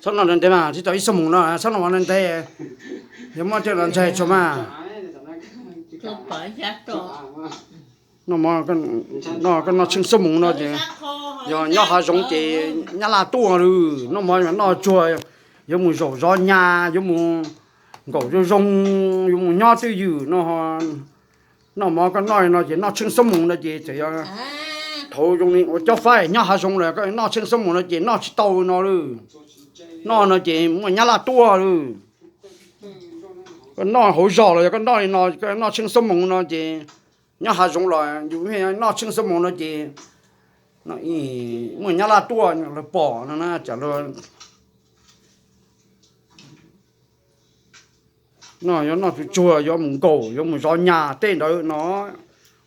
Txhob noj ntev mas tsis tau ib xuab moos no, txhob noj mov ntev, yog muaj tej los ntxaig tsuag mas. Noj mov, noj, koj noj tsheej xuab moos no ces yog nyob hav zoov ces nyab laj tuaj lawm. Noj mov noj tsuag, yuav mus zaum zov nyas, yuav mus nkaum zoo zoo, yuav mus nyob twj ywm no. Noj mov koj noj li no ces noj tsheej xuab moos no ces txawm yog thaum zoo li ua cob fab nyob hav zoov los koj noj tsheej xuab moos no ces noj tsis tau no lawm. Noj no ces muaj nyab laj tuaj lawm. Koj noj hauv zos los yog koj noj li no, koj noj tsheej xuab moos no ces nyob hav zoov los yus noj tsheej xuab moos no ces muaj nyab laj tuaj lawv pom no na, tsam luag noj, yuav noj tsuag tsuag, yuav mus nkaum, yuav mus zov nyas tej ntawd no.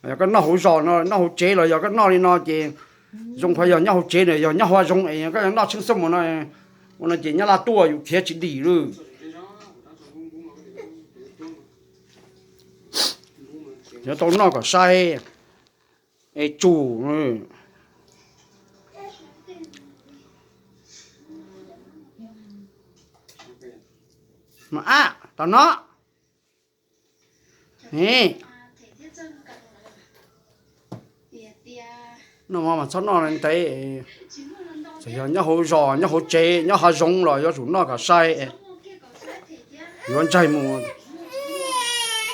Yog koj noj hauv zos no, noj hauv tsev los yog koj noj li no ces zoo qhov yog nyob hauv tsev na, yog nyob hav zoov es koj noj tsheej xuab moos no, ua no ces nyab laj tuaj yus khiav tsis dim lawm. Yuav tau noj kom sai es tsum. Mas ab, tau no. Noj mov mas txhob noj ntev, txawm yog nyob hauv zos, nyob hauv tsev, nyob hav zoov los yuav tsum noj kom sai, yuav ntxaig mus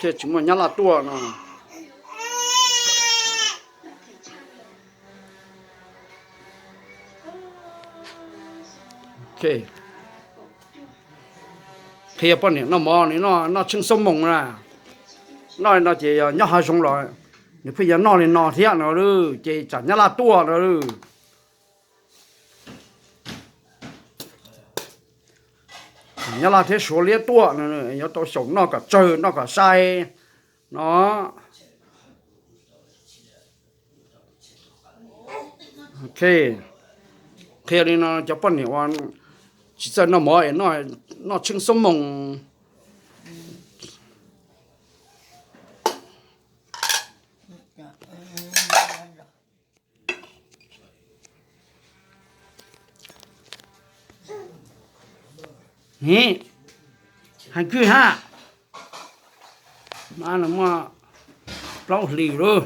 thiaj tsis muaj nyab laj tuaj no. Qhia poj niam noj mov, noj tsheej xuab moos na. Noj li no ces yog nyob hav zoov los nws pheej yuav noj li no thiab no, ces tsam nyab laj tuaj no. Nyab laj thiab Suav liab tuaj no, yuav tau xyaum noj kom tsawg noj kom sai no. Qhia li no cov poj niam uas tsis txawj noj mov es noj tsheej xuab moos. Hais kwj hab, mas muaj plaub hlis lawm.